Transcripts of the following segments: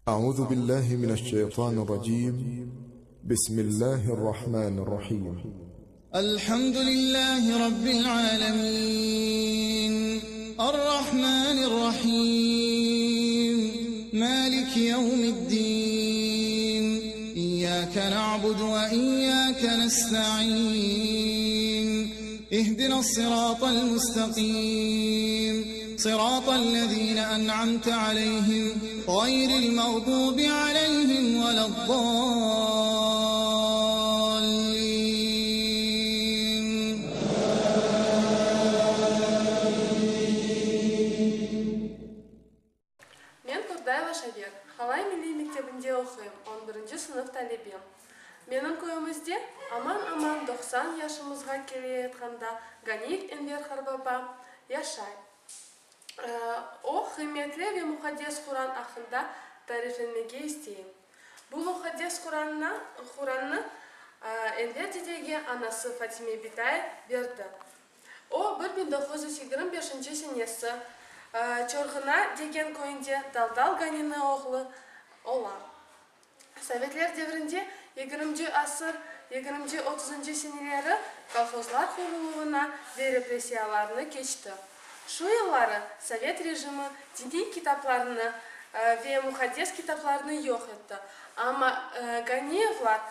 أعوذ بالله من الشيطان الرجيم بسم الله الرحمن الرحيم الحمد لله رب العالمين الرحمن الرحيم مالك يوم الدين إياك نعبد وإياك نستعين اهدنا الصراط المستقيم صراط الذين أنعمت عليهم غير المغضوب عليهم ولا الضالين Men Turdayeva Şager, Halay milliy mektebinde oquyım, on birinci sınıf talebem. Menim köyümizde aman-aman 90 yaşımızğa keleyatqanda Ganiyev Enver harbaba yaşay. O, qıymetli ve muqaddes Quran aqqında tariflenmege isteyim. Bu muqaddes Qurannı Enver dedege anası Fatime bitay berdi. O, 1925 senesi Çorğuna degen köyünde Daldal Ganiniñ oğlu ola. Sovetler devrinde yigirminci asır yigirminci-otuzıncı seneleri kolhozlar quruluvına ve repressiyalarnı keçti. Şu yılları sovet rejimi diniy kitaplarnı ve muqaddes kitaplarnı yoq etti, amma Ganiyevlar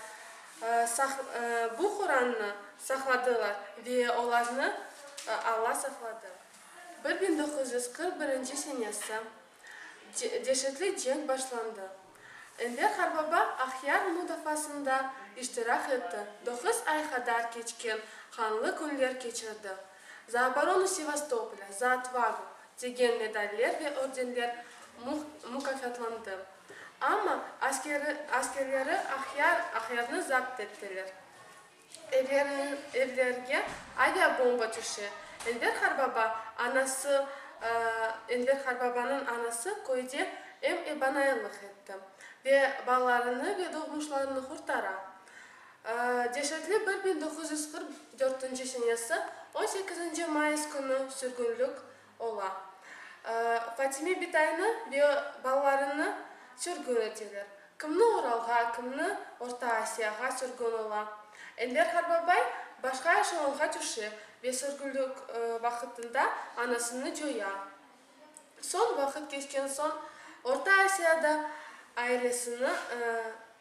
bu Qurannı saqladılar ve olarnı Alla saqladı. 1941 senesi deşetli cenk başlandı. Enver harbaba Aqyar mudafaasında iştirak etti, doquz ay qadar keçken qanlı künler keçirdi. Za oboronu Sevastopolya, Za otvagu degen medaller ve ordenler mukâfatlandı. Amma askerleri Aqyarnı zapt ettiler. Evlerge aviabomba tüşe. Enver harbaba anası Enver harbabanıñ anası köyde em ebanaylıq etti ve balalarını ve doğmuşlarını qurtara. Deşetli 1944 senesi on sekizinci mayıs künü sürgünlik ola. Fatime bitaynı ve balalarını sürgün eteler. Kimni Uralğa, kimni Orta Asiyağa sürgün ola. Enver harbabay başqa eşelonğa tüşe ve sürgünlik vaqıtında anasını coya. Soñ, vaqıt keçken soñ, Orta Asiyada ailesini,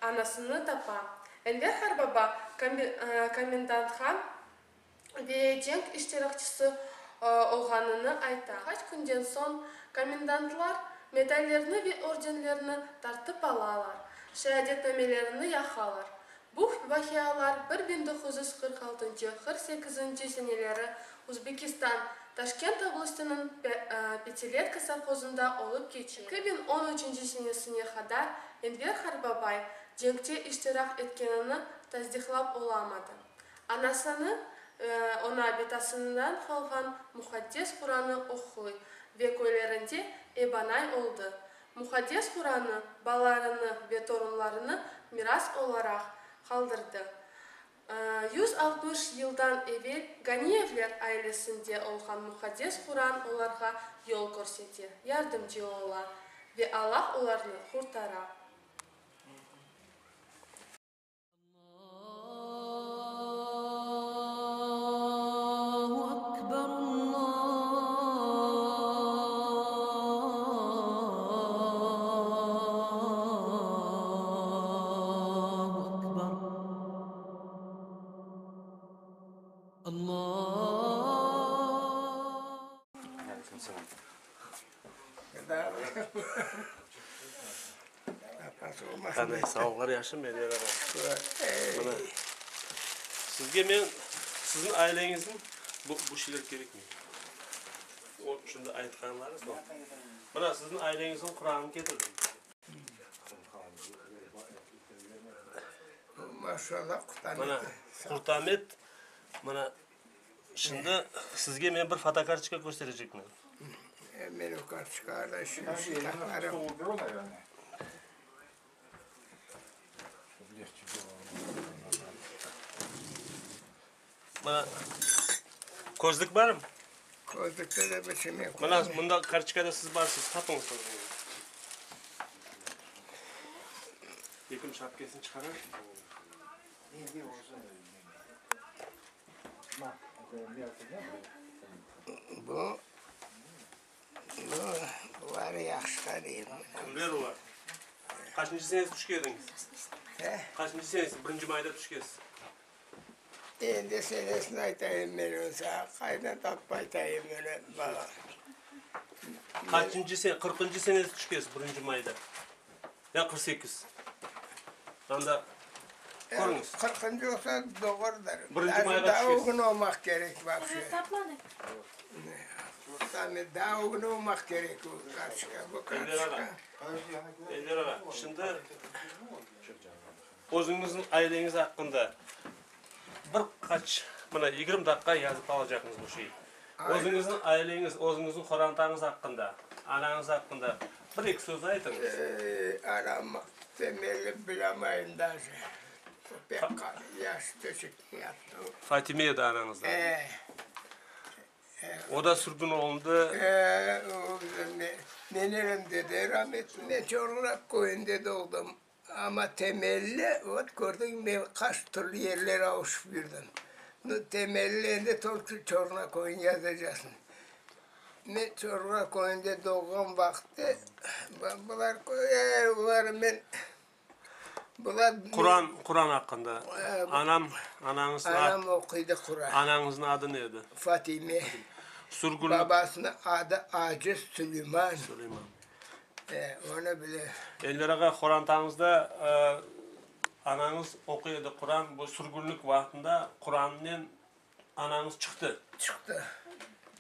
anasını tapa. Enver harbaba komendantqa ve cenk iştirakçisi olğanını ayta. Qaç künden soñ komendantlar medallerni ve ordenlerni tartıp alalar, şeadetnamelerini yaqalar. Bu vaqialar 1946 48 seneleri Uzbekistan, Taşkent oblastınıñ Pâtiletka sovhozında olıp keçe. 2013 senesine qadar Enver Harbabay cenkte iştirak etkenini tasdiqlap olamadı. Anasını oña bitasından qalğan Muqaddes Quranı oquy ve köylerinde ebanay oldı. Muqaddes Quranı balalarını ve torunlarını miras olaraq qaldırdı. 160 yıldan evel Ganiyevler ailesinde olğan Muqaddes Quran olarğa yol körsete, yardımcı ola ve Allah olarnı qurtara. Qanday sağlıqlar yahşımı, Enver ağa? Mına, sizge men siziñ aileñizniñ bu, bu şeyler kerekmey. O, şimdi aytqanlarıñız o. Mına, siziñ aileñizniñ Quranını ketirdim. Maşallah, Qurtamet. Mına, Qurtamet, mına, şimdi sizge men bir fotokartoçka kösterecekmen. Men o kartoçkalarda şu taqlarım. Mına, közlük barmı? Közlükte de bir şey men Mına, mında kartoçkada siz barsız, tapıñız. Ekim şapkesini çıqara. Bu, bu, buları yahşı tanıyım. Kimler olar? Qaçıncı senesi tüşkeniñiz? He? Qaçıncı senesi, birinci mayda tüşkensiz? Endi senesini aytayım men onı saña, qaydan tapıp aytayım onı, bala? Qaçıncı sene, qırqıncı senesi tüşkensiz birinci mayda? Ya 48. Anda körüñiz. Qırqıncı olsa doğrudır. Birinci mayğa Daa tüşkensiz. ögün olmaq kerek vapşe. Daa ögün olmaq kerek o kartoçka, bu Enver ağa, kartoçka. Enver ağa, şimdi özüñizniñ aileñiz aqqında bir qaç, mına 20 daqqa yazıp alacaqmız bu şeyi. Özüñizniñ aileñiz, özüñizniñ qorantañız aqqında, anañız aqqında bir-eki söz aytıñız. Anam temelli bilemayım daje. O pek yaş töşekte yattı. Fatime edi anañıznıñ adı. E. O da sürgün olundı. E, o nenem dedi, rahmetli, men Çorğuna köyünde doğdım. Amma temelli, vot, kördiñ, men qaç türlü yerler avuşıp yürdim. Nu, temelli endi tolko Çorğuna köyüni yazacaqsıñ. Men Çorğuna köyünde doğğan vaqıtta, bular, e, bular men, bular. Quran, Quran aqqında. Anam, anañız. Anam oquydı Quran. Anañıznıñ adı ne edi? Fatime. Sürgünlik. Babasınıñ adı Acı Suleyman. Suleyman. E, onı bile. Enver ağa, qorantañızda anañız oquy edi Quran, bu sürgünlik vaqtında Qurannen anañız çıqtı. Çıqtı.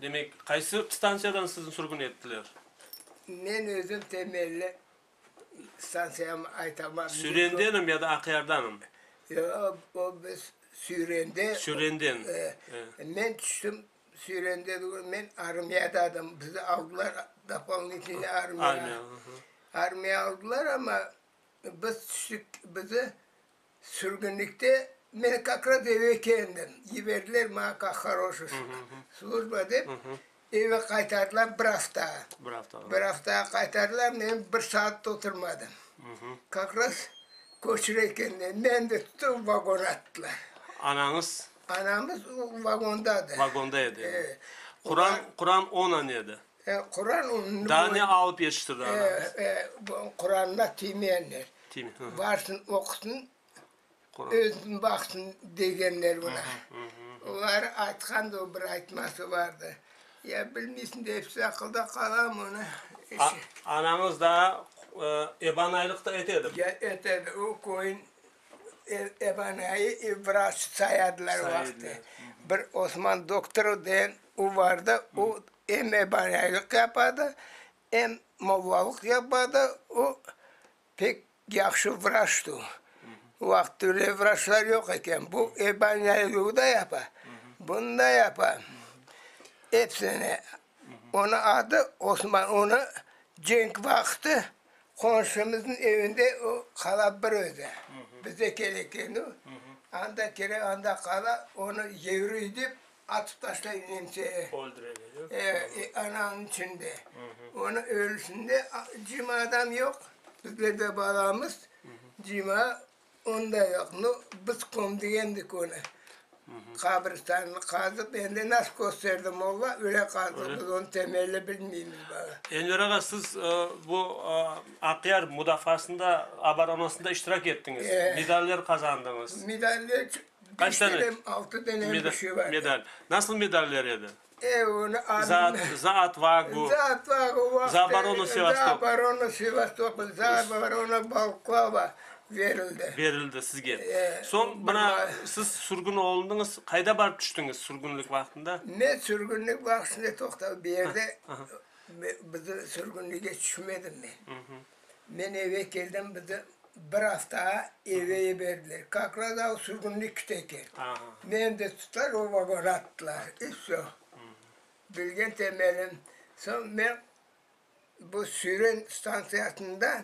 Demek, qaysı stantsiyadan sizni sürgün ettiler? Men özüm temelli stantsiyamı aytamam. Sürendenim ya da Aqyardanım? Yoq, o biz Sürende. Sürenden. E, men tüştüm Süyrende degil, men armiyada edim. Bizi aldılar dopolnitelnıy armiyağa. Armiya, Armiya aldılar, amma biz tüştik, bizi sürgünlikte, men kak raz eve keldim. Yiberdiler maña kak horoşiy slujba dep, eve qaytardılar bir aftağa. Bir aftağa. Bir aftağa qaytardılar, men bir saat da oturmadım. Kak raz köçüre ekenler, meni de tutıp vagonğa attılar. Anañız? Anamız o vagondadı. Vagonda edi. Quran, Quran onan edi. Quran onıñ. Daa ne alıp yetiştirdi anamız? Quranına tiymeyenler. Tiyme, hı. Varsın oqusın, özün baqsın degenler buna. Olar aytqandı, o bir aytması vardı. Ya bilmeysiñ de, episi aqılda qalamı onı? Anañız daa ebanaylıq da ete edi. Ya ete edi. O köyün Ebanayı vraç sayadılar o vaqıtte. Bir Osman doktorov degen o vardı, o em ebanaylıq yapadı, em mollalıq yapadı, o pek yahşı vraçtı o. O vaqıt öyle vraçlar yoq eken. Bu ebanaylığı da yapa, bunı da yapa. Epsini. Onıñ adı Osman. Onı cenk vaqtı qonşumıznıñ evinde o qala bir özü. Bize keleken o. Anda kele, anda qala, onı yevrey dep atıp taşlay nemseye. Öldüreler. E, ananıñ içinde. Onıñ ölüsinde cima adam yoq. Bizler de balamız. Cima Onda yoq. Nu, biz kömdigendik onı. Qabristanını qazıp, endi nasıl kösterdi molla, öyle qazdıq. Biz onı temelli bilmeymiz, bala. Enver ağa, siz bu Aqyar mudafaasında, oboronasında iştirak ettiñiz, medaller qazandıñız. Medaller Qaç beş tane, altı tane bir şey bar. Medal. Nasıl medaller edi? E, onı Za, za otvagu, Za otvagu vaqtı, za oboronu Sevastopol. Za oboronu Sevastopol, za oboronu Balklava verildi. Berildi sizge. E, Soñ, mına, siz sürgün olundıñız. Qayda barıp tüştiñiz sürgünlik vaqtında? Men sürgünlik vaqtında toqtav, bir yerde bizi sürgünlikke tüşmedim men. Men eve keldim, bizi bir aftağa eve yiberdiler. Kak raz o sürgünlik kite eken. Meni de tuttılar, o vagonğa attılar. İ vsö. Bilgen temelim. Soñ men bu Süren stantsiyasında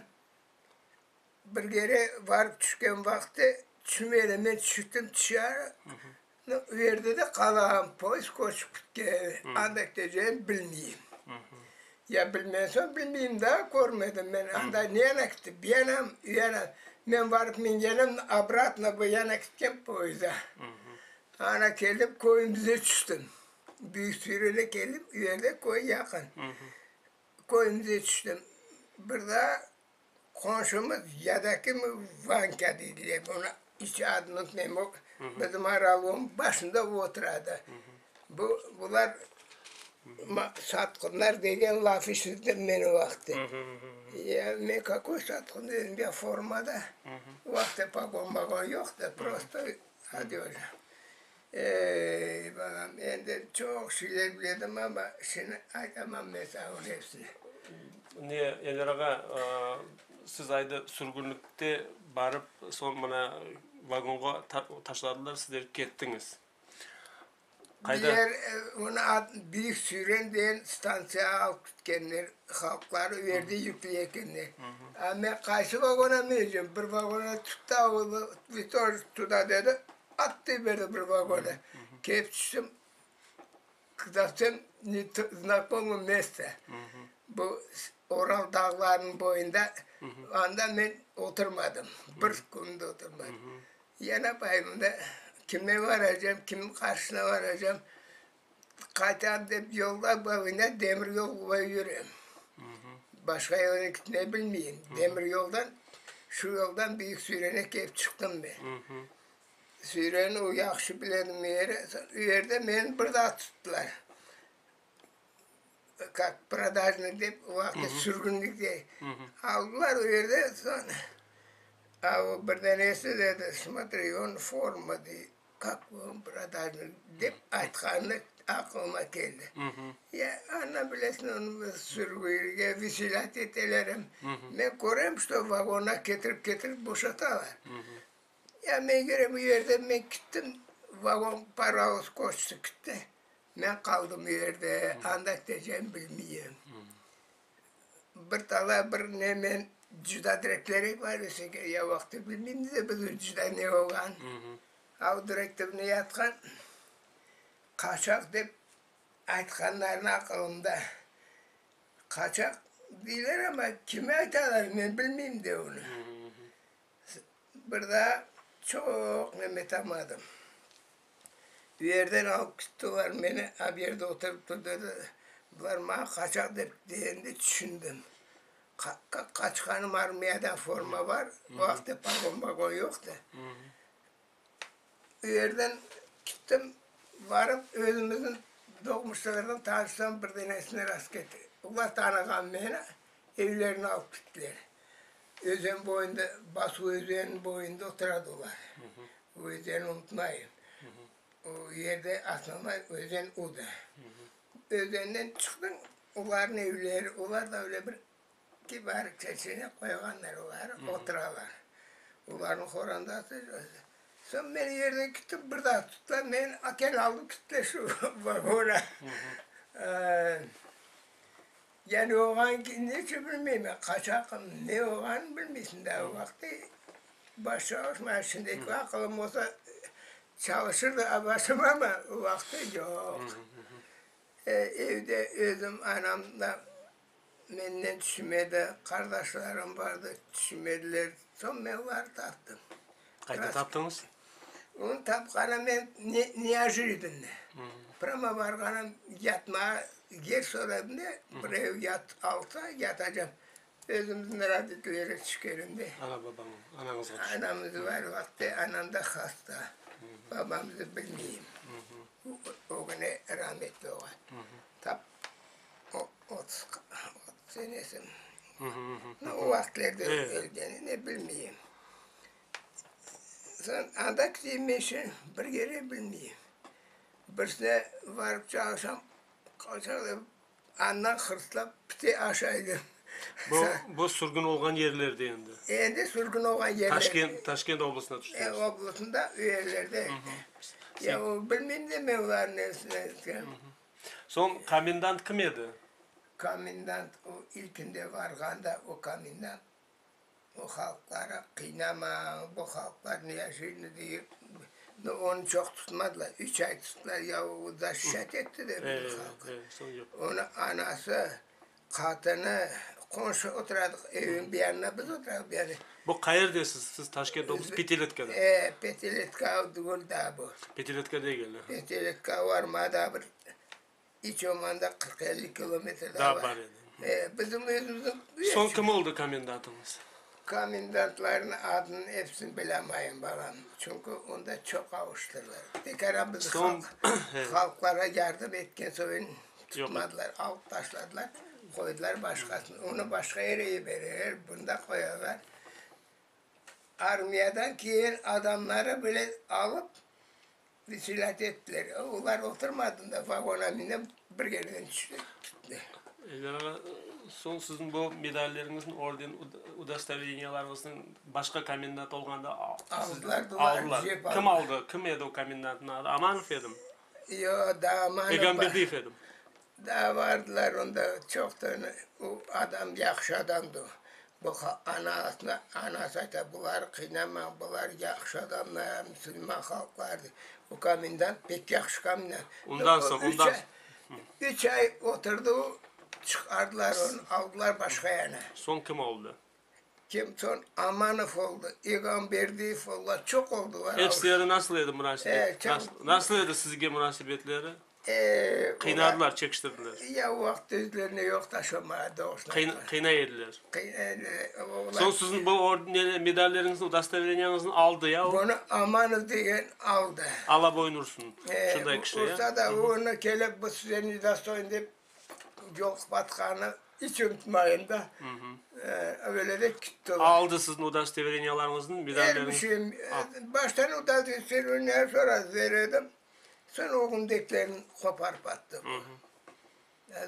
bir kere barıp tüşken vaqıtta tüşmedim. Men tüştim tışarı. U yerde de qalam, poyezd köçip ketken. Anda keteceğim bilmeyim. Ya bilmesem bilmeyim da, körmedim men. Anda ne yana gitti, bir yanam, u yana. Men barıp mingenim, obratno bu yana ketken poyezda. Ana kelip köyümizde tüştim. Büyük Sürene keldim, u yerde köy yaqın. Köyümizde tüştim. Bir daa qonşumız yadakimi Vanka deydiler, bunı iç adını unutmayım, o bizim aralığın başında oturadı. Bu, bular satqınlar degen laf işittim men o vaqıtte. Ya men kakoy satqın dedim, ya formada, o vaqıtte pogon-mogon yoq da, prosto odejda. Ey, balam, endi çoq şeyler biledim, amma şimdi aytamam men saña onıñ episini. Ne, Enver ağa, siz ayda sürgünlikte barıp, soñ mına vagonğa taşladılar, sizler kettiñiz. Qayda? Diger, onı Büyük Süren degen stantsiyağa alıp ketkenler, halqları o yerde yükley ekenler. A men qaysı vagona minecem? Bir vagona tuttı, vı тоже tuda dedi, attı berdi bir vagona. Kelip tüştim, sovsem ne znakomıy mesto. Bu Oral dağlarınıñ boyunda, anda men oturmadım, bir kün de oturmadım. Ya napayım mında, kime varacam, kimniñ qarşısına varacam, qaytam dep yolda boyuna demir yol boyu yürem. Başqa yolnen kitmey bilmeyim. Demir yoldan, şu yoldan Büyük Süyrene kelip çıqtım men. Süyreni o yahşı biledim yeri, o yerde meni bir daa tuttılar. Kak prodajnıy dep, o vaqıt sürgünlikte aldılar o yerde, soñ a o bir danesi dedi, smotri, on forma dey, kak on prodajnıy dep aytqanı aqılıma keldi. Ya ana bilesiñ, onı sürgünge veselât eteler em. Men körem, çto vagonğa ketirip ketirip boşatalar. Ya men yürem o yerde, men kittim, vagon, parovoz köçti kitti. Men qaldım o yerde, anda ketecegim bilmeyim. Bir talay bir ne men cüda direkleri bar ise, ya vaqtı bilmeyim de biz cüda ne olğan. Av direkte ne yatqan, qaçaq dep aytqanlarını aqılımda. Qaçaq deyler amma kime aytalar men bilmeyim de onı. Bir daa çoq neme tapmadım. Bu yerden alıp kettiler meni, a bu yerde oturıp tur dedi. Bular maña qaçaq dep degende tüşündim. Qaçqanım armiyadan forma bar, o vaqıtta pogon-mogon yoq da. O yerden kettim, barıp özümizniñ doğmuşlardan tanışsam bir danesine rast keldi. Olar tanığan meni, evlerine alıp kettiler. Özen boyunda, Basu özeniniñ boyunda oturadı olar. O özenni unutmayım. O yerde asnavnoy özen o da. Özenden çıqtıñ, olarnıñ evleri, olar da öyle bir kibar çerçene qoyğanlar olar, oturalar. Olarnıñ qorantası. Soñ men yerden kettim, bir daa tuttılar meni, akel aldı kettiler şu vagona. Yani oğlan neçün bilmeymen, qaçaqım, ne olğanını bilmeysiñ daa o vaqıt. Baş çalışmay, şimdiki aqılım olsa çalışırdı başım, amma o vaqıtta yoq. Evde özüm, anam da menden tüşmedi, qardaşlarım bardı, tüşmediler. Soñ men olarnı taptım. Qayda taptıñız? Onı tapqanım men neojidanno. Prama barğanım yatmağa yer soradım da, birev yat alsa yatacam. Özümizniñ raditlerge tüşkenim de. Ana-babañ, anañızğa tüştüñiz. Anamız bar vaqtı, anam da hasta. Babamızı bilmeyim. O künü rametli olğan. Tap 30 senesi. O vaqıtlarda ölgeni ne bilmeyim. Soñ anda gideyim men şimdi bir yere bilmeyim. Birisine barıp çalışam, qaçar andan hırslap pite aşaydım. Bu, bu sürgün olğan yerlerde endi? Endi sürgün olğan yerlerde. Taşkent, Taşkent oblastına tüştüñiz? Oblastında, o yerlerde. Ya o bilmeyim de men olarnıñ nesine. Soñ komendant kim edi? Komendant o ilkinde varğanda o komendant Bu halqları qıynamañ, bu halqlar ne yaşaydı deyip, onı çoq tutmadılar, üç ay tuttılar, ya o zaşişat etti de bu halqı. Onı anası, qatını, qonşu oturadıq, evin bir yanına biz oturadıq, bir yanına. Bu qayerdesiz? Siz Taşkent oblast, Pятилеткada. E, Pятилетка tügül daa bu. Pятилетка degil. Pятилетka varma daa bir iç olmağanda 40-50 kilometr daa bar. Daa bar edi. E, bizim özümizniñ. Soñ kim oldı komendantıñız? Komendantlarnıñ adını episini bilemayım, balam, çünki onda çoq avuştırlar. Tekrar bizi Soñ, halq, halqlara yardım etken soñ tutmadılar, alıp taşladılar, qoydılar başqasını. Onı başqa yere yibereler, bunda qoyalar. Armiyadan kelgen adamları bile alıp vesilat ettiler. Olar oturmadı da, vagona minip bir yerden tüşti, ketti. Eldar ağa, soñ siziñ bu medalleriñizni, orden, udostovereniyalarıñıznı başqa komendant olğanda Aldılar, bular, aldılar. cep Kim aldı? Kim edi o komendantnıñ adı? Amanov edimi? Yoq, daa Amanov. Egamberdiyev edimi? Daa vardılar onda çoqtan, o adam yahşı adamdı. Bu anasına, anası ayta, bular qıynama, bular yahşı adamlar, musulman halqlar, dey. O komendant pek yahşı komendant. Ondan soñ, ondan. Üç ay oturdı o, çıqardılar onı, aldılar başqa yana. Soñ kim oldı? Kim soñ? Amanov oldı, Egamberdiyev oldılar, çoq oldılar. Epsileri nasıl edi munasebet? Nasıl edi sizge munasebetleri? Qıynadılar, çekiştirdiler. Ya o vaqıt özlerine yoq taşlamağa doğrusını aytqanda. Qıynay ediler. Soñ siziñ bu medalleriñizni, udostovereniyañıznı aldı ya o? Bunı Amanov degen aldı. Alla boyun ursun, şunday kişi ya. Ursa da onı kelip bu size nedostoyn dep yolqup atqanı iç unutmayım da. Öyle de kitti. Aldı siziñ udostovereniyalarıñıznı, medalleriñizni? Er bir şeyim. Baştan udostovereniya soradı, berdim. Soñ ögümdekilerini qoparıp attı.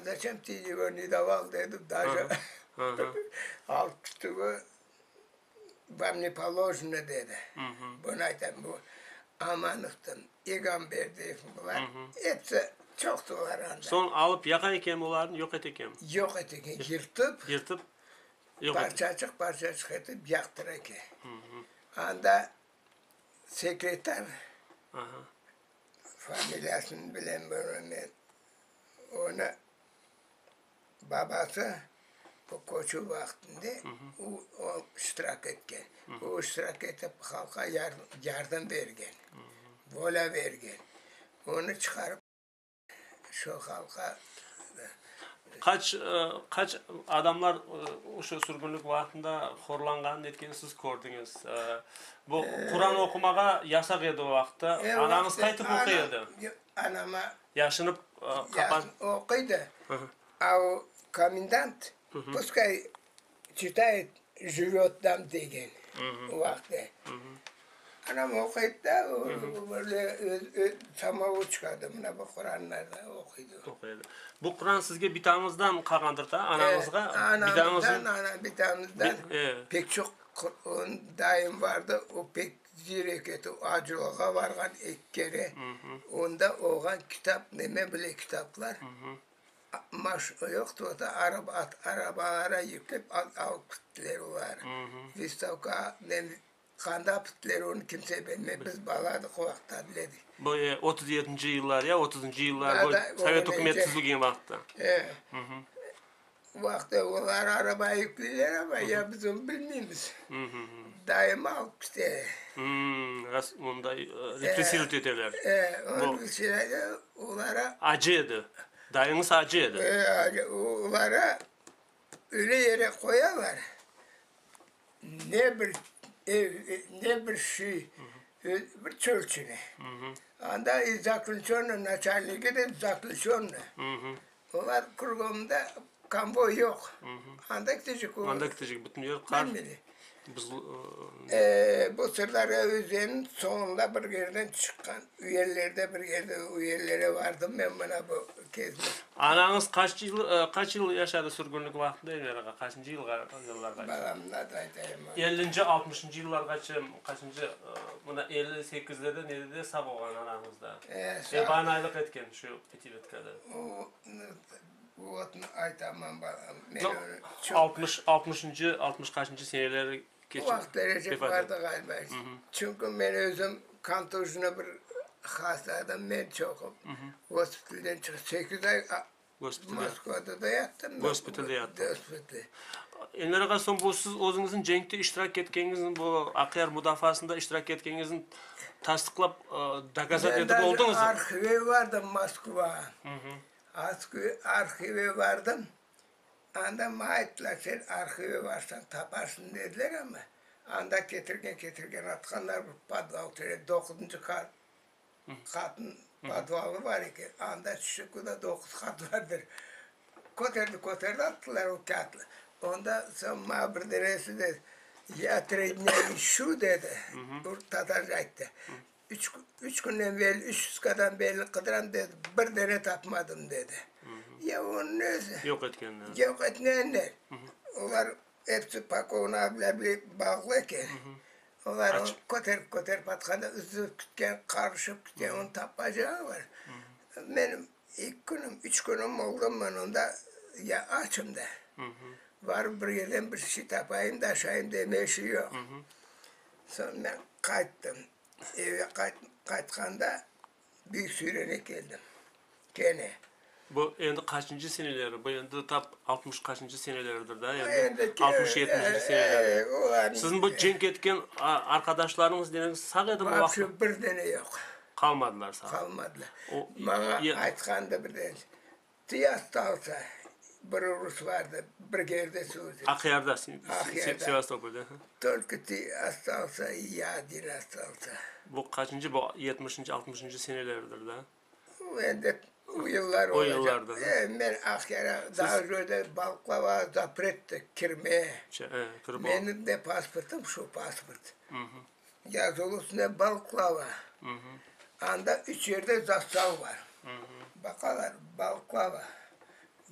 Zaçem ti ego ne daval dedim, daje alıp tuttı bu, vam ne polojeno dedi. Bunı aytam, bu Amanovdan, Egamberdiyevden bular episi çoqtular anda. Soñ alıp yaqa eken bularnı, yoq ete eken? Yoq ete eken, yırtıp, yırtıp, yoq ete. Parçaçıq parçaçıq etip yaqtıra eken. Anda Sekretar, familiyasını bilemiyorum men, onı babası bu köçüv vaqtında o iştirak etken. O iştirak etip halqqa yardım bergen, volâ bergen. Onı çıqarıp. Şu halqa. Qaç, qaç adamlar şu sürgünlik vaqtında horlanğanını netkenini siz kördiñiz. Bu Quran oqumağa yasaq edi o vaqıtta. Anañız qaytıp oquy edi? Anama. Yaşınıp, qapan. Oquydı. A o komendant, puskay çitayet, jivöt tam degen o vaqıtta. Anam oquydı da, böyle samouçka da mına bu Quranlarnı oquydı. Oquydı. Bu Quran sizge bitañızdan qalğandır da, anañızğa? Anamızdan, ana bitamızdan. Pek çoq dayım vardı, o pek ziyrek edi, acılığa barğan eki kere. Onda olğan kitap, neme bile kitaplar. Maş yoqtı, o da araba, at arabalara yüklep alıp gittiler olar. Vystavka qanda pittiler, onı kimse bilmey, biz baladıq o vaqıtta biledik. Bu 37 yedinci yıllar ya, otuzıncı yıllar, bu Sovet ükümeti tizilgen vaqıtta. E. O vaqıtta olar araba yükleyler ama ya biz onı bilmeymiz. Dayım alıp kite. Onda repressivit eteler. E, onıñ içün olara. Acı edi. Dayıñız acı edi. E, acı. Olara öyle yere qoyalar, ne bir ev, ne bir şey, bir çöl içine. Anda i zaklüçönnıy, naçalnigi de zaklüçönnıy. Olar krugomda konvoy yoq. Anda ketecek o. Anda ketecek, bütün yer qar. Buzlu. Bu Sırdarya özeniniñ soñunda bir yerden çıqqan, u yerlerde bir yerde, u yerlere vardım men mına bu kezdim. Anañız qaç yıl, qaç yıl yaşadı sürgünlik vaqtında Enver ağa, qaçıncı yılğa, yıllarğace? Balam, nasıl aytayım onı? Ellinci, altmışıncı yıllarğace, qaçıncı, mına 58-lerde nedede sağ olğan anañız da? Ebanaylıq etken şu Pâtiletkada. O, otnı aytamam, balam, men onı çoq. 60, altmışıncı, altmış qaçıncı seneleri keçip. O vaqıt Recep vardı ğaliba. Çünki men özüm kontujnı bir hasta edim, men çoqum. Gospitalden çıqıp, sekiz ay Moskvada da yattım. Gospitalde yattı. Gospitalde. Enver ağa, soñ bu siz özüñizniñ cenkte iştirak etkeniñizni, bu Aqyar mudafaasında iştirak etkeniñizni tasdıqlap, dokazat Men etip даже oldıñızmı? arhive bardım Moskva. Arhive bardım. Anda maña ayttılar, sen arhive barsañ taparsıñ dediler, amma anda ketirgen, ketirgen atqanlar bir podval, doquzıncı qat. Qatın podvalı bar eken, anda tüşip da doquz qat bardır. Köterdi, köterdi, attılar o kâğıtnı. Onda soñ maña bir deresi dedi, ya tri dnâ işçu dedi, bu tatarca ayttı. Üç, üç künden berli, üç sutkadan berli qıdıram dedi, bir dene tapmadım dedi. Ya onıñ özü. Yoq etkenler. Yoq etkenler. Olar episi pakovna bile bağlı eken. Olar onı köterip köterip atqanda üzülip ketken, qarışıp ketken, onı tapmacağı bar. Menim eki künüm, üç künüm oldı, men onda ya açım da. Barıp bir yerden bir şey tapayım da aşayım deme işi yoq. Soñ men qayttım. Eve qaytqanda Büyük Süyrene keldim. Kene. Bu endi qaçıncı seneleri? Bu endi tap 60 qaçıncı seneleridir da, endi 60 yetmişinci seneleri. Siziñ bu cenk etken arqadaşlarıñız demek sağ edimi o vaqıt? Vapşe bir dene yoq. Qalmadılar sağ. Qalmadılar. Maña aytqandı bir dene. Tı ostalsa, bir rus vardı, bir yerde sözü. Aqyarda, Sevastopolde. Tolko tı ostalsa, i ya odin ostalsa. Bu qaçıncı, bu yetmişinci, altmışıncı seneleridir da? O endi o yıllar O yıllardır da. E, men Aqyara daa öyle Balıqlava zapretti kirmeye. Kirip Menim de pasportım şu pasport. Yazılı üstünde Balıqlava. Anda üç yerde zastav bar. Baqalar, Balıqlava.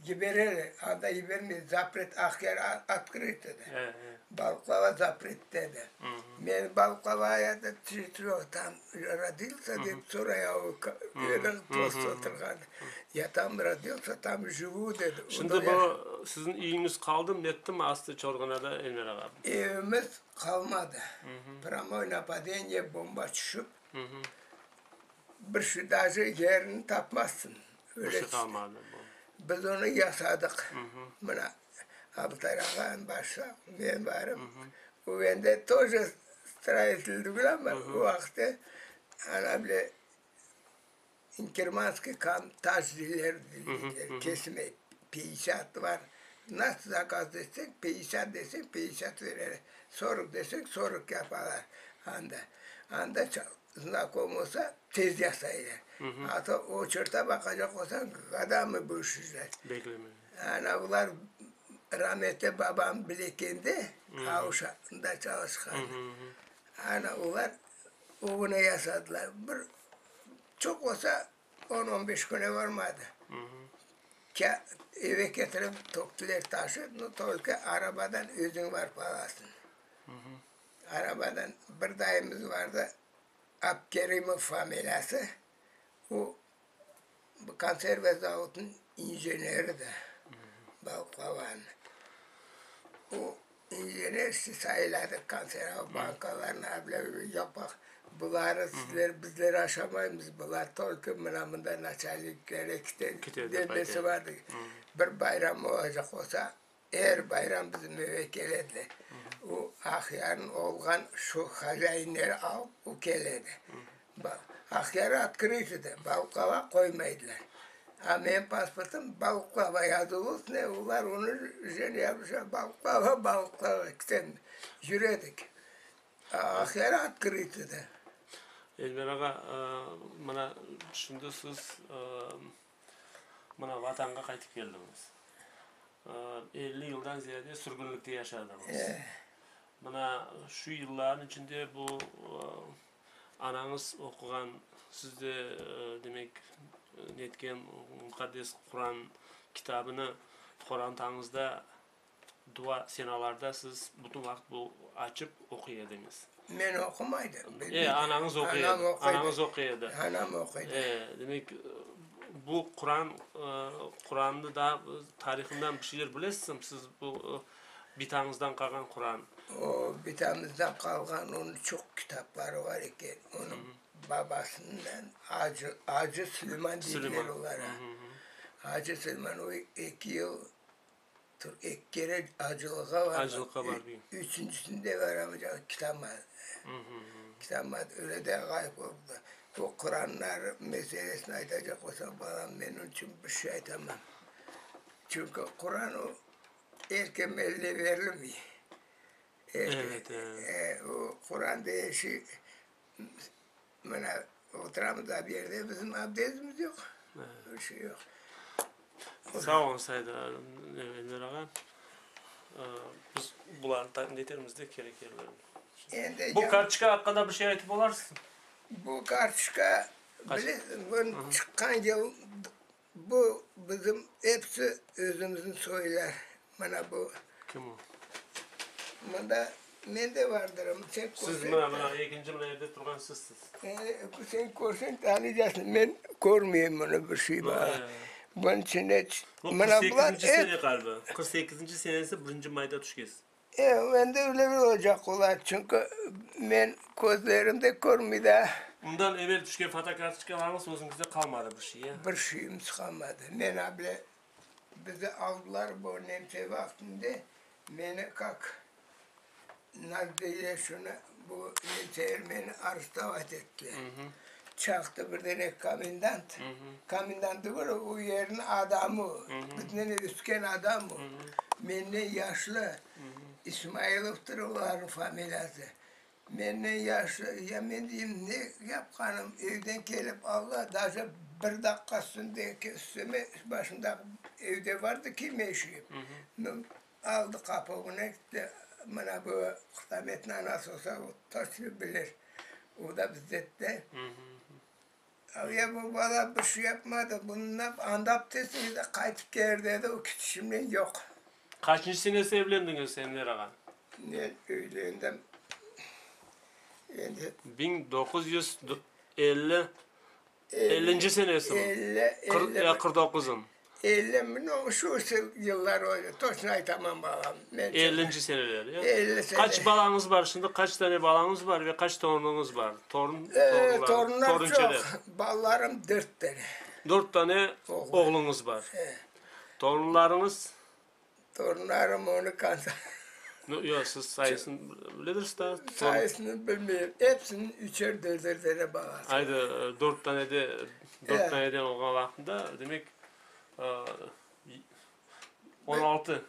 Yibereler, anda yibermey, zapret, Aqyar otkryt edi. Balıqlava zaprette edi. Men Balıqlavaya da tam rodilsa dep soray o dost oturğan. Ya tam rodilsa, tam jivu dedi. Şimdi bu siziñ üyüñiz qaldımı, nettimi astı Çorğanada, Enver ağa? Evimiz qalmadı. Prâmoy napadeniye bomba tüşip, bir şey daje yerini tapmazsın. Bir şey qalmadı. Biz onı yasadıq. Mına, Abtay ağam başlap, men barım. O endi toje stroitel degil amma, o vaqıtta ana bile İnkermanskiy kan taş deyler, kesme, peyisat bar. Nasıl zakaz etseñ, peyisat deseñ, peyisat bereler. Sorok deseñ, sorok yapalar anda. Anda znakom olsa, tez yasaylar. A to oçerta baqacaq olsañ, godami budiş jdat. Bekleme. Ana bular rametli babam bilekende, Avşanda çalışqan. Ana olar ögüne yasadılar. Bir çoq olsa on, on beş küne barmadı. Eve ketirip töktüler taşı, no tolko arabadan özüñ barıp alasıñ. Arabadan bir dayımız bardı, Abkerimov familiyası, o bu konserva zavodınıñ injeneri de, Balqlavanıñ. O injener işte sayladı konserva bankalarını, yapaq. Buları sizler, bizler aşamaymız, bular tolko mına mında naçalniklere kite demesi vardı. Bir bayram olacaq olsa, er bayram bizim eve kelediler. O Aqyarnıñ olğan şu hazainleri alıp o keledi. Aqyar otkryt edi, Balıqlava qoymaydılar. A menim pasportım Balıqlava yazılı üstüne, olar onı jene Balıqlava, Balıqlava kitem yüredik. Aqyar otkryt edi. Elver ağa, mına şimdi siz mına Vatanğa qaytıp keldiñiz. 50 yıldan ziyade sürgünlikte yaşadıñız. Mına şu yıllarnıñ içinde bu Anañız oquğan, siz de, demek, netken Muqaddes Quran kitabını qorantañızda dua senalarda siz bütün vaqıt bu açıp oquy ediñiz. Men oqumaydım. E, anañız oquy edi. Anam oquy edi. Anañız oquy edi. Anam oquy edi. E, demek, bu Quran, Qurannı da tarihından bir şeyler bilesizmi siz bu bitañızdan qalğan Quran? O, bitamızdan qalğan onıñ çoq kitapları bar eken. Onıñ babasından Acı, Acı Süleyman deyler olara. Acı Süleyman o eki yıl. Eki kere acılıqqa bardım. Acılıqqa bardıñ. Üçüncisinde baramacaq kitamadı. Kitamadı, öyle de ğayıp oldı. Bu Quranlar meselesini aytacaq olsañ, balam, men onıñ içün bir şey aytamam. Çünki Quran o, er kim eline berilmey. Evet, evet. O Quran degen şey, mına, oturamız da bir yerde, bizim abdestimiz yoq, bir şey yoq. Sağ oluñ, Said Enver ağa. Biz bularnı takdim etermiz de kerek yerlerinde. Bu kartoçka aqqında bir şey aytıp olarsızmı? Bu kartoçka, bilesiñ, bunıñ çıqqan yıl, bu bizim episi özümizniñ soylar. Mana bu. Kim o? Mında men de bardırım. Sen Siz mına, mına, ekinci mına evde turğan sizsiz. Sen körseñ tanıycaqsıñ. Men körmeyim bunı bir şey bar. Bunıñ içinde Bu mına bular 48-nci sene ğaliba. 48-nci senesi birinci mayda tüşkesiz. E, endi öyle bir olacaq ola, çünki men közlerim de körmey daa. Bundan evel tüşken fotokartoçkalarıñız özüñizde qalmadı bir şey, ya? Bir şeyimiz qalmadı. Men able Bizi aldılar bu nemse vaqtında, meni kak Nazbiye şunı bu nemseler meni arestovat ettiler. Çaqtı bir dene komendant, komendant degil, o yerniñ adamı, biznen ösken adam o, menden yaşlı, İsmailovdır olarnıñ familiyası. Menden yaşlı, ya men deyim, ne yapqanım, evden kelip Alla daje bir daqqa üstündeki üstüme başımdaki evde vardı kiyme-şiyim. Aldı qapı ögüne gitti, mına bu Qurtametniñ anası olsa, o toçno bilir, o da bizde. Ya bu bala bir şey yapmadı, bunı anda aptesiñiz de qaytıp kelir dedi, o ketişimnen yoq. Qaçıncı senesi evlendiñiz, Enver ağa? Men evlendim, endi. 1950, ellinci senesi mi? 50, 50. Ya 49-ım. 50 mi, no, şu yıllar oldı, toçno aytamam, balam. Ellinci seneler, ya? 50 sene. Qaç balañız bar şimdi, qaç tane balañız bar ve qaç torunıñız bar? Torun, torunlar, Torunlar torunçeler. çoq, balalarım dört tane. Dört tane oğluñız bar. Torunlarıñız? Torunlarım onı kansa. No, yoq, siz sayısını bilirsiz da. Sayısını bilmeyim. Hepsiniñ üçer, dörder tane balası. Aydı, dört tane de, dört taneden olğan vaqtında, demek, 16.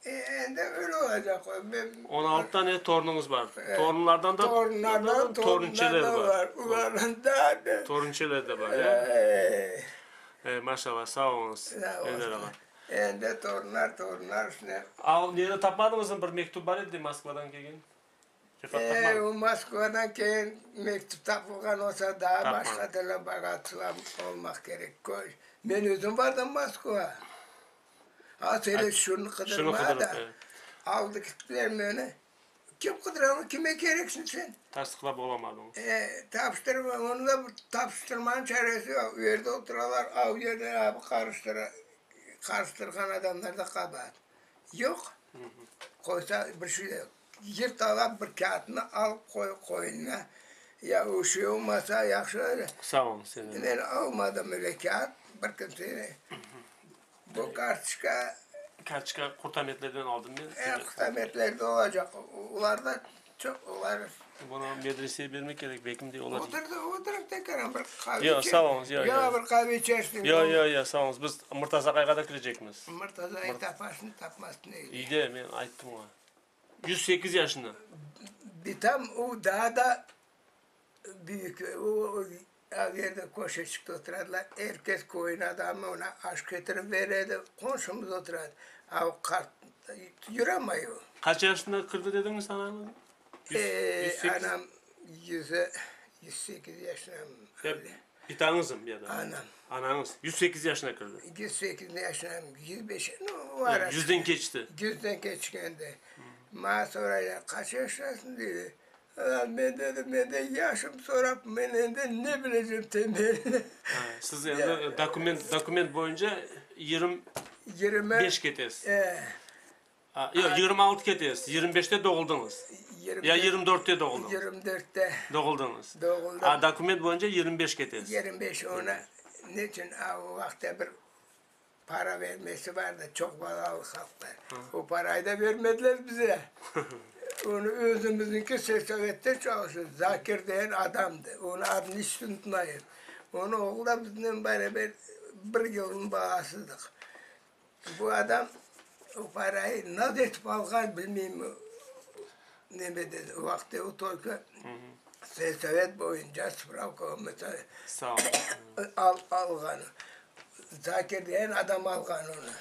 E, endi öyle olacaq. Men 16 tane torunıñız bar. Torunlardan da torunlardan torunçeler torunlar bar. Olardan daa da. Torunçeler de bar, ya? E, maşallah, sağ oluñız, Enver ağa. Endi torunlar, torunlar üstüne. A, neni tapmadıñızmı? Bir mektüp bar edi de Moskvadan kelgen. Refat E, tapmadı. o Moskvadan kelgen mektüp tapılğan olsa, daa Tapmadı. başqa türlü bogotstva olmaq kerek. Men özüm bardım Moskvağa. A, söyle, şunı Şunı qıdırma qıdırıp, da. e. Aldı kettiler meni. Kim qıdıra onı, kime kereksiñ sen? Tasdıqlap olamadıñız. E, tapıştırma, onı da bir tapıştırmanıñ çaresi yoq. U yerde oturalar, a u yerde a bu qarıştıra, qarıştırğan adamlar da qabaat. Yoq. Qoysa bir şey de yoq. Yırtalap bir kâğıtnı alıp qoy qoynuna. Ya o şey olmasa yahşı öyle. Sağ oluñ, Selim. Men almadım öyle kâğıt bir kimseni. Bu kartoçka. Kartoçka Qurtametlerden aldım men. E, Qurtametlerde olacaq. Olarda çoq, olar. Bunı medreseye bermek kerek, belkim de olar. Otur, oturıp tekrar bir qave Yoq, sağ oluñız, yoq, yoq. Bir qave içersiñ. Yoq, yoq, yoq, sağ oluñız. Biz Murtaza aqayğa da kirecekmiz. Murtaza aqay taparsıñ, tapmazsıñ. İyde, men ayttım oña. 108 yaşında. Bitam o daa da büyük, o o yerde köşeçikte oturadılar, er kes köyün adamı oña aş ketirip bere edi, qonşumız oturadı. A o qart yüremey o. Qaç yaşında kirdi dediñiz anañız? E, anam yüzü, 108 yaşına öyle. Bitañızım ya da? Anam. Anañız 108 yaşına kirdi. 108 yaşına, 105, nu, o arası. Yüzden keçti. Yüzden keçkende. Maña soraylar, qaç yaşındasıñ dedi. Anam, men dedim, menden yaşım sorap, men endi ne bilecem temelini. Siz endi dokument, dokument boyunca 25 ketesiz. E. Yoq, 26 ketesiz, 25-te doğuldıñız. Ya 24-te doğuldıñız. 24-te. Doğuldıñız. Doğuldım. A dokument boyunca 25 ketesiz. 25, onı neçün, a o vaqıtta bir. Para vermesi bardı, çoq balalı halqlar. O parayı da vermediler bize. Onı özümizniñki selsovette çalışır, Zakir degen adamdı. Onıñ adını iç unutmayım. Onıñ oğlu da biznen beraber bir yılnıñ balasıdıq. Bu adam o parayı nasıl etip alğan bilmeyim, nemeden, o vaqıt o tolko selsovet boyunca spravka olmasa alğan. Zakir degen adam alğan onı.